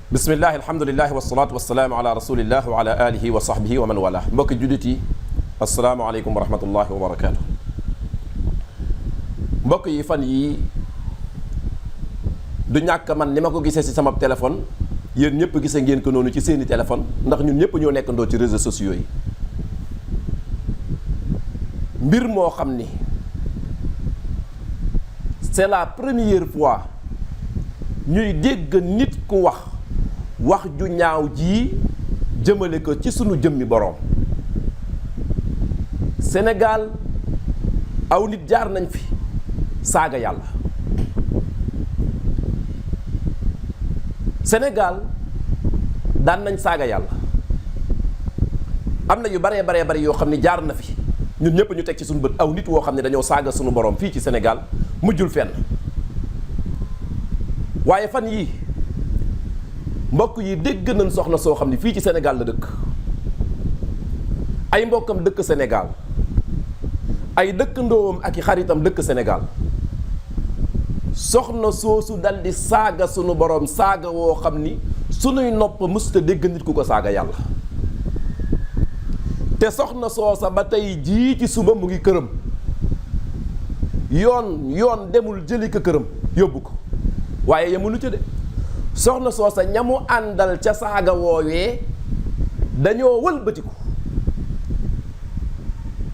bismillahi alhamdulilahi wasalaatu wasalaamu ala rasulillah wa ala alihi wa sahbihi wa man wala mbokki jullit yi asalaamaaleykum wa rahmatullahi wa barakaatu. mbokk yi fan yi du ñàkk man ni ma ko gisee ci sama téléphone yéen ñëpp gisee ngeen ko noonu ci seeni téléphone ndax ñun ñëpp ñoo nekkandoo ci réseaux sociaux yi mbir moo xam ni c'est la première fois ñuy dégg nit ku wax ju ñaaw ji jëmale ko ci sunu jëmmi boroom. Sénégal aw nit jaar nañ fi saaga yàlla. Sénégal daan nañ saaga yàlla. am na yu baree bari yoo xam ne jaar na fi ñun ñëpp ñu teg ci suñu bët aw nit woo xam ne dañoo saaga sunu boroom fii ci Sénégal mujjul fenn. waaye fan yii mbokk yi dégg nañ soxna soo xam ne fii ci Sénégal la dëkk ay mbokkam dëkk Sénégal ay dëkkandoom ak i xaritam dëkk Sénégal soxna soosu dal di saaga sunu borom saaga woo xam ni sunuy nopp mësuta dégg nit ku ko saaga yàlla. te soxna soosa ba tey jii ci suba mu ngi këram yoon demul jëli ko këram yóbbu ko waaye yemunu ca de soxna soosa ñamu àndal ca saaga woowee dañoo wëlbatiku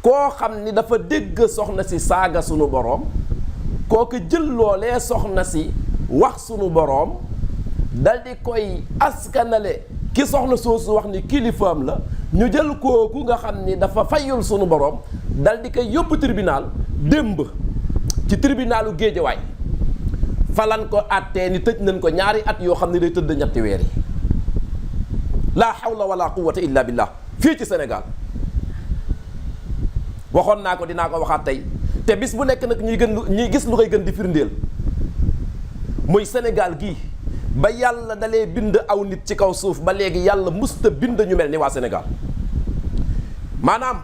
koo xam ni dafa dégg soxna si saaga sunu boroom kooku jël loolee soxna si wax sunu boroom dal di koy askanale ki soxna soosu wax ni kilifaam la ñu jël kooku nga xam ni dafa fayul sunu boroom dal di koy yóbbu tribunal démb ci tribunalu Géejawaay falan ko àttee ni tëj nañ ko ñaari at yoo xam ne day tëdd ñetti weer yi laa hawla wala quwwata illa billah fii ci Sénégal waxoon naa ko dinaa ko waxaat tey te bis bu nekk nag ñuy gis lu koy gën di firndeel muy Sénégal gii ba yàlla dalee bind aw nit ci kaw suuf ba léegi yàlla musta bind ñu mel ni waa Sénégal maanaam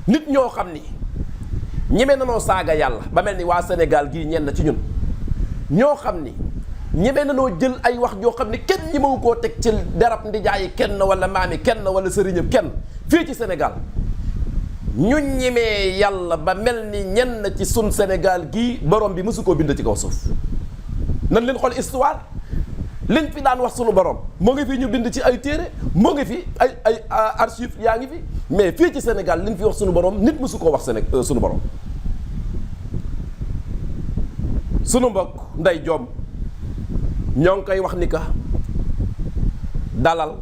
nit ñoo xam ni ñeme nanoo saaga yàlla ba mel ni waa Sénégal gii ñenn ci ñun ñoo xam ni ñeme nanoo jël ay wax joo xam ni kenn ñemewu koo teg ci derab ndijaayi kenn wala maami kenn wala sëriñam kenn fii ci Sénégal ñu ñemee yàlla ba mel ni ñenn ci sun Sénégal gii borom bi mësu koo bind ci kaw suuf. nan leen xool histoire liñ fi daan wax sunu borom moo ngi fi ñu bind ci ay téere moo ngi fi ay archive yaa ngi fi mais fii ci Sénégal liñ fi wax sunu borom nit mësu koo wax sunu borom. sunu mbokk nday joom ñoo ngi koy wax ni ka dalal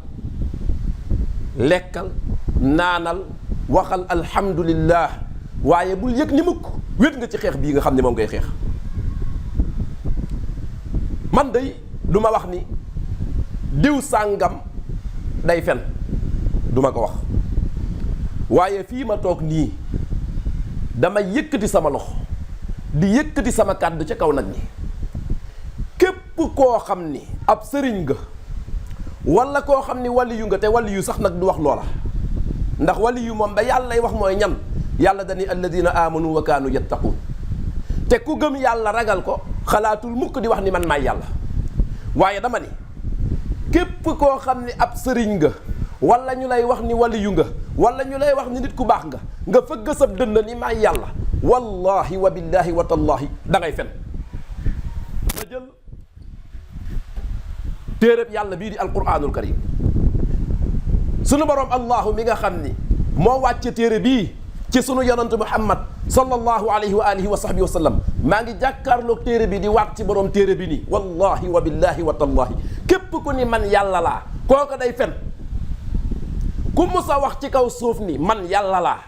lekkal naanal waxal alhamdulillah waaye bul yëg ni mukk wét nga ci xeex bii nga xam ne moom ngay xeex. man day du ma wax ni diw sàngam day fen du ma ko wax waaye fii ma toog nii dama yëkkati sama loxo di yëkkati sama kàddu ca kaw nag ni képp koo xam ni ab sëriñ nga wala koo xam ni waliyu nga te waliyu sax nag du wax loola ndax waliyu moom ba yàlla lay wax mooy ñan yàlla dani alladina amanu wa kaanu yattaquun te ku gëm yàlla ragal ko xalaatul mukk di wax ni man maay yàlla waaye dama ni képp koo xam ni ab sëriñ nga wala ñu lay wax ni waliyu nga wala ñu lay wax ni nit ku baax nga fëgg sab dënn ni maay yàlla wallahi wa billahi wa tallahi da ngay fen. ma jël téeréb yàlla bii di alquranul karim sunu borom allahu mi nga xam ni moo wàcce téere bii ci sunu yonantu muhammad sallallahu alayhi wa alihi wa sahbihi wa sallam maa ngi jàkkaarloog téere bi di waat ci borom téere bi nii wallahi wa billahi wa tallahi képp ku ni man yàlla laa kooka day fen. ku musa wax ci kaw suuf ni man yàlla laa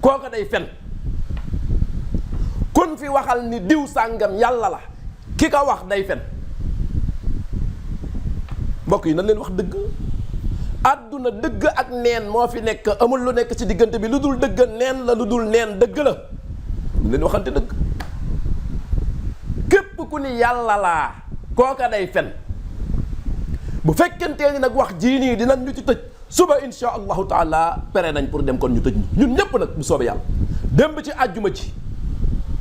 kooka day fen. kun fi waxal ni diw sàngam yàlla la ki ka wax day fen. mbokk yi nan leen wax dëgg. àdduna dëgg ak neen moo fi nekk amul lu nekk ci diggante bi lu dul dëgg neen la lu dul neen dëgg la leen waxante dëgg. képp ku ni yàlla laa kooka day fen. bu fekkentee ni nag wax jii nii dinañ ñu ci tëj suba insha allahu taala pere nañ pour dem kon ñu tëj ñun ñépp nag bu soobee yàlla.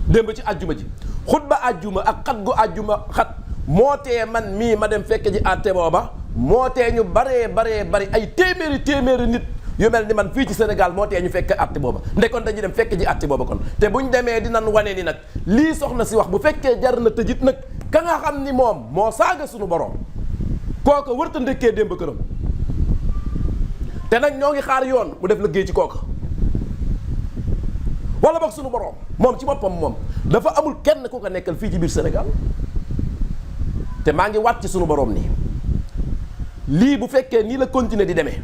démb ci àjjuma ji xutba àjjuma ak xat gu àjjuma xat moo tee man mii ma dem fekk ji àtte booba moo tee ñu baree bari ay téeméeri nit yu mel ni man fii ci Sénégal moo tee ñu fekk àtte booba ndekoon dañuy dem fekk ji àtte booba kon te buñ demee dinañ wane ni nag lii soxna si wax bu fekkee jar na tëjit nag ka nga xam ni moom moo saaga suñu borom kooka wërta ndekkee démb këram te nag ñoo ngi xaar yoon mu def liggéey ci kooka wala boog suñu borom moom ci boppam moom dafa amul kenn ku ko nekkal fii ci biir Sénégal te maa ngi waat ci suñu borom nii lii bu fekkee nii la continuer di demee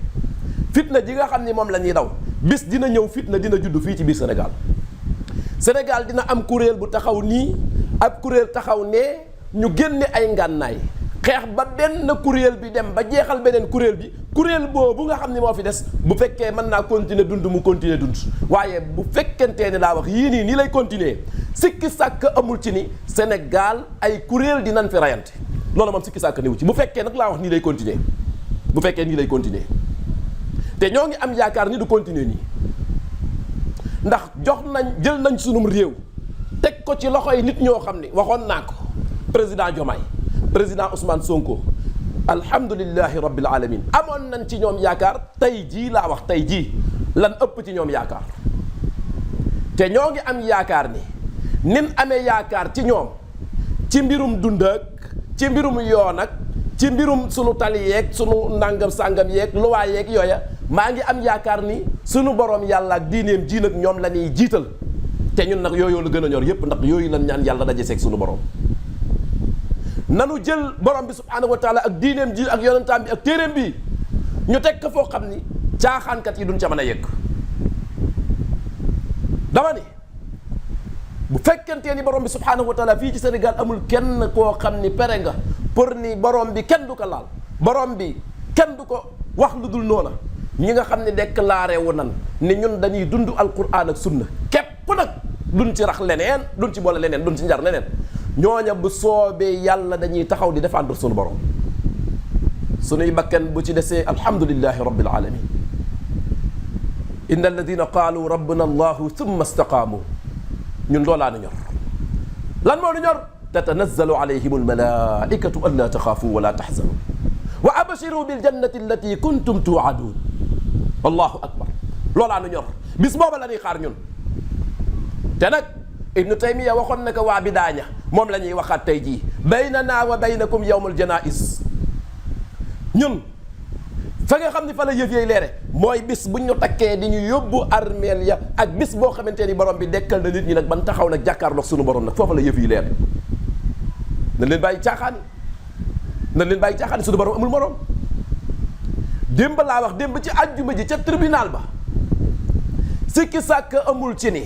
fitna ji nga xam ni moom la ñuy daw bis dina ñëw fitna dina judd fii ci biir Sénégal Sénégal dina am kuréel bu taxaw nii ab kuréel taxaw nee ñu génne ay ngànnaay xeex ba benn kuréel bi dem ba jeexal beneen kuréel bi kuréel boobu nga xam ni moo fi des bu fekkee mën naa continuer dund mu continuer dund waaye bu fekkentee ne laa wax yii nii lay continuer sikki sàkk amul ci ni Sénégal ay kuréel dinañ fi rayante loolu moom sikki sàkk niwu ci bu fekkee nag laa wax nii lay continuer bu fekkee nii lay continuer te ñoo ngi am yaakaar ni du continuer nii ndax jël nañ sunum réew teg ko ci loxoy nit ñoo xam ni waxoon naa ko président Diomaye président Ousmane Sonko alhamdulillahi rabbil alamin amoon nañ ci ñoom yaakaar tey jii laa wax tey jii lan ëpp ci ñoom yaakaar te ñoo ngi am yaakaar ni nin amee yaakaar ci ñoom ci mbirum dund ak ci mbirum yoon ak ci mbirum sunu tali yeeg sunu nangam sàngam yeeg luwaa yeeg yooya maa ngi am yaakaar ni sunu borom yàlla ak diineem ji nag ñoom la ñuy jiital te ñun nag yooyu la gën a ñor yépp ndax yooyu lan ñaan yàlla daje seeg sunu borom nanu jël borom bi subhaanahu wa taala ak diineem ji ak yonentaam bi ak téeréem bi ñu teg ko foo xam ni caaxaankat yi duñ ca mën a yegg dama ni bu fekkentee ni borom bi subhaanahu wa taala fii ci Sénégal amul kenn koo xam ni pere nga pour ni borom bi kenn du ko laal borom bi kenn du ko wax lu dul noona ñi nga xam ne déclaré wu nan ni ñun dañuy dund alquran ak sunna képp nag duñ ci rax leneen duñ ci boole leneen duñ ci njar leneen ñooña bu soobee yàlla dañuy taxaw di défendre sunu borom sunuy bakkan bu ci desee alhamdulillahi rabbil alamin inna alladina qaalu rabbuna allahu thumma istaqaamu ñun loolaa nu ñor lan moo nu ñor tatanazzalu alayhim almalaikatu an la taxaafu wala taxzanu wa abshiru biljannati allati kuntum tuuaduun allahu akbar loolaa nu ñor bis booba la ñuy xaar ñun te nag ibnu taymiya waxoon na ko waa bidaaña moom la ñuy waxaat tey jii baynana wa baynakum yawmul janais ñun fa nga xam ni fa la yëf yey leere mooy bis bu ñu takkee di ñu yóbbu armeel ya ak bis boo xamante ni borom bi dekkal na nit ñi nag ban taxaw nag jàkkaarloog sunu borom nag foofa la yëf yi leer na leen bàyyi caaxaan na leen bàyyi caaxaan sunu borom amul morom démb laa wax démb ci àjjuma ji ca tribunal ba sikki sàkk amul ci ni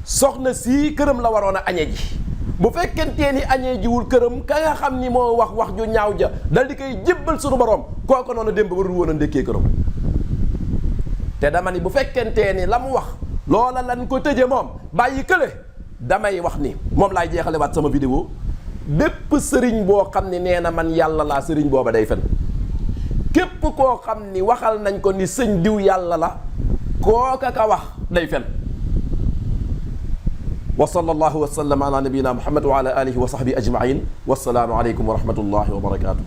soxna sii këram la waroon a añee ji bu fekkentee ni añee jiwul këram ka nga xam ni moo wax ju ñaaw ja dal di koy jébbal sunu borom kooku noonu démb warul woon a ndékkee këram te dama ni bu fekkentee ni la mu wax loola lan ko tëje moom bàyyi kële damay wax ni moom laay jeexale waat sama vidéo bépp sëriñ boo xam ni nee na man yàlla laa sëriñ booba day fen képp koo xam ni waxal nañ ko ni sëñ diw yàlla la kooka ka wax day fen wa sallallahu wa sallam ala nabiyina muhammad wa ala alihi wa sahbihi ajmain wassalaamu aleykum wa rahmatullahi wa barakatuh